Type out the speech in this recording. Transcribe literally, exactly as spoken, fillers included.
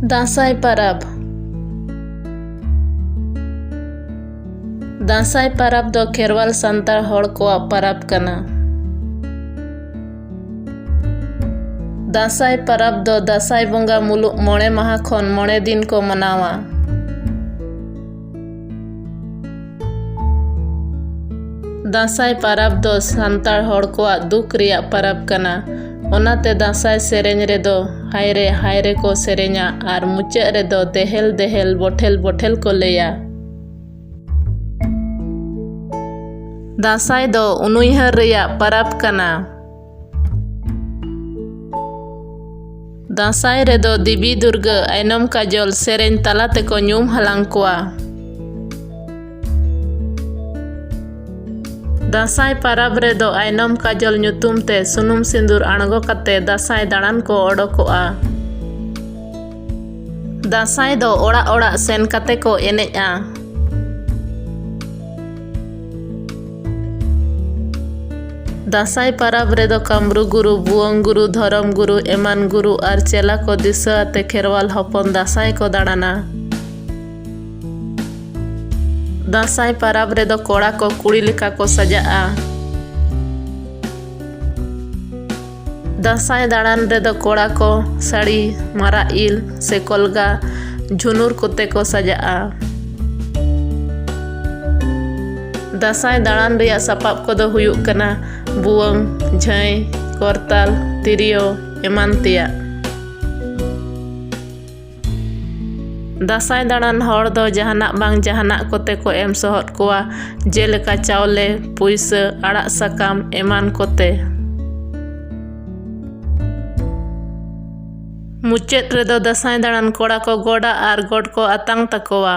ᱫᱟᱸᱥᱟᱭ ᱯᱟᱨᱟᱵᱽ᱾ ᱫᱟᱸᱥᱟᱭ ᱯᱟᱨᱟᱵᱽ ᱫᱚ ᱠᱷᱮᱨᱣᱟᱞ ᱥᱟᱱᱛᱟᱲ ᱦᱚᱲ ᱠᱚᱣᱟᱜ ᱯᱟᱨᱟᱵᱽ ᱠᱟᱱᱟ᱾ ᱫᱟᱸᱥᱟᱭ ᱯᱟᱨᱟᱵᱽ ᱫᱚ ᱫᱟᱸᱥᱟᱭ ᱵᱚᱸᱜᱟ ᱢᱩᱞᱩᱜ ᱢᱚᱬᱮ ᱢᱟᱦᱟ ᱠᱷᱚᱱ ᱢᱚᱬᱮ ᱫᱤᱱ ᱠᱚ ᱢᱟᱱᱟᱣᱟ᱾ ᱫᱟᱸᱥᱟᱭ ᱯᱟᱨᱟᱵᱽ ᱫᱚ ᱥᱟᱱᱛᱟᱲ ᱦᱚᱲ ᱠᱚᱣᱟᱜ ᱫᱩᱠ ᱨᱮᱭᱟᱜ ᱯᱟᱨᱟᱵᱽ ᱠᱟᱱᱟ᱾ ᱚᱱᱟᱛᱮ ᱫᱟᱸᱥᱟᱭ ᱥᱮᱨᱮᱧ ᱨᱮᱫᱚ ᱦᱟᱭᱨᱮ ᱦᱟᱭᱨᱮ ᱠᱚ ᱥᱮᱨᱮᱧᱟ ᱟᱨ ᱢᱩᱪᱟᱹᱫ ᱨᱮᱫᱚ ᱫᱮᱦᱮᱞ ᱫᱮᱦᱮᱞ ᱵᱚᱴᱷᱮᱞ ᱵᱚᱴᱷᱮᱞ ᱠᱚ ᱞᱟᱹᱭᱟ᱾ ᱫᱟᱸᱥᱟᱭ ᱫᱚ ᱩᱱᱩᱭᱦᱟᱹᱨ ᱨᱮᱭᱟᱜ ᱯᱟᱨᱟᱵᱽ ᱠᱟᱱᱟ᱾ ᱫᱟᱸᱥᱟᱭ ᱨᱮᱫᱚ ᱫᱮᱵᱤ ᱫᱩᱨᱜᱟᱹ ᱟᱭᱱᱚᱢ ᱠᱟᱡᱚᱞ ᱥᱮᱨᱮᱧ ᱛᱟᱞᱟ ᱛᱮᱠᱚ ᱧᱩᱢ ᱦᱟᱞᱟᱝ ᱠᱚᱣᱟ᱾ ᱫᱟᱸᱥᱟᱭ ᱯᱟᱨᱟᱵᱽ ᱨᱮᱫᱚ ᱟᱭᱱᱚᱢ ᱠᱟᱡᱚᱞ ᱧᱩᱛᱩᱢ ᱛᱮ ᱥᱩᱱᱩᱢ ᱥᱤᱸᱫᱩᱨ ᱟᱬᱜᱚ ᱠᱟᱛᱮ ᱫᱟᱸᱥᱟᱭ ᱫᱟᱬᱟᱱ ᱠᱚ ᱚᱰᱚᱠᱚᱜᱼᱟ᱾ ᱫᱟᱸᱥᱟᱭ ᱫᱚ ᱚᱲᱟᱜ ᱚᱲᱟᱜ ᱥᱮᱱ ᱠᱟᱛᱮ ᱠᱚ ᱮᱱᱮᱡᱼᱟ᱾ ᱫᱟᱸᱥᱟᱭ ᱯᱟᱨᱟᱵᱽ ᱨᱮᱫᱚ ᱠᱟᱢᱨᱩ ᱜᱩᱨᱩ, ᱵᱷᱩᱣᱟᱹᱝ ᱜᱩᱨᱩ, ᱫᱷᱚᱨᱚᱢ ᱜᱩᱨᱩ, ᱮᱢᱟᱱ ᱜᱩᱨᱩ ᱟᱨ ᱪᱮᱞᱟ ᱠᱚ ᱫᱤᱥᱟᱹ ᱟᱛᱮ ᱠᱷᱮᱨᱣᱟᱞ ᱦᱚᱯᱚᱱ ᱫᱟᱸᱥᱟᱭ ᱠᱚ ᱫᱟᱬᱟᱱᱟ᱾ ᱫᱟᱸᱥᱟᱭ ᱯᱟᱨᱟᱵᱽ ᱨᱮᱫᱚ ᱠᱚᱲᱟ ᱠᱚ ᱠᱩᱲᱤ ᱞᱮᱠᱟ ᱠᱚ ᱥᱟᱡᱟᱜᱼᱟ᱾ ᱫᱟᱸᱥᱟᱭ ᱫᱟᱬᱟᱱ ᱨᱮᱫᱚ ᱠᱚᱲᱟ ᱠᱚ ᱥᱟᱹᱲᱤ, ᱢᱟᱨᱟᱜ ᱤᱞ ᱥᱮ ᱠᱚᱞᱜᱟ ᱡᱷᱩᱱᱩᱨ ᱠᱚᱛᱮ ᱠᱚ ᱥᱟᱡᱟᱜᱼᱟ᱾ ᱫᱟᱸᱥᱟᱭ ᱫᱟᱬᱟᱱ ᱨᱮᱭᱟᱜ ᱥᱟᱯᱟᱵ ᱠᱚᱫᱚ ᱦᱩᱭᱩᱜ ᱠᱟᱱᱟ ᱵᱷᱩᱣᱟᱹᱝ, ᱡᱷᱟᱹᱭ, ᱠᱚᱨᱛᱟᱞ, ᱛᱤᱨᱭᱳ ᱮᱢᱟᱱ ᱛᱮᱭᱟᱜ᱾ ᱫᱟᱸᱥᱟᱭ ᱫᱟᱬᱟᱱ ᱦᱚᱲ ᱫᱚ ᱡᱟᱦᱟᱱᱟᱜ ᱵᱟᱝ ᱡᱟᱦᱟᱱᱟᱜ ᱠᱚᱛᱮ ᱠᱚ ᱮᱢ ᱥᱚᱦᱚᱫ ᱠᱚᱣᱟ, ᱡᱮᱞᱮᱠᱟ ᱪᱟᱣᱞᱮ, ᱯᱩᱭᱥᱟᱹ, ᱟᱲᱟᱜ ᱥᱟᱠᱟᱢ ᱮᱢᱟᱱ ᱠᱚᱛᱮ᱾ ᱢᱩᱪᱟᱹᱫ ᱨᱮᱫᱚ ᱫᱟᱸᱥᱟᱭ ᱫᱟᱬᱟᱱ ᱠᱚᱲᱟ ᱠᱚ ᱜᱚᱰᱟ ᱟᱨ ᱜᱚᱰ ᱠᱚ ᱟᱛᱟᱝ ᱛᱟᱠᱚᱣᱟ᱾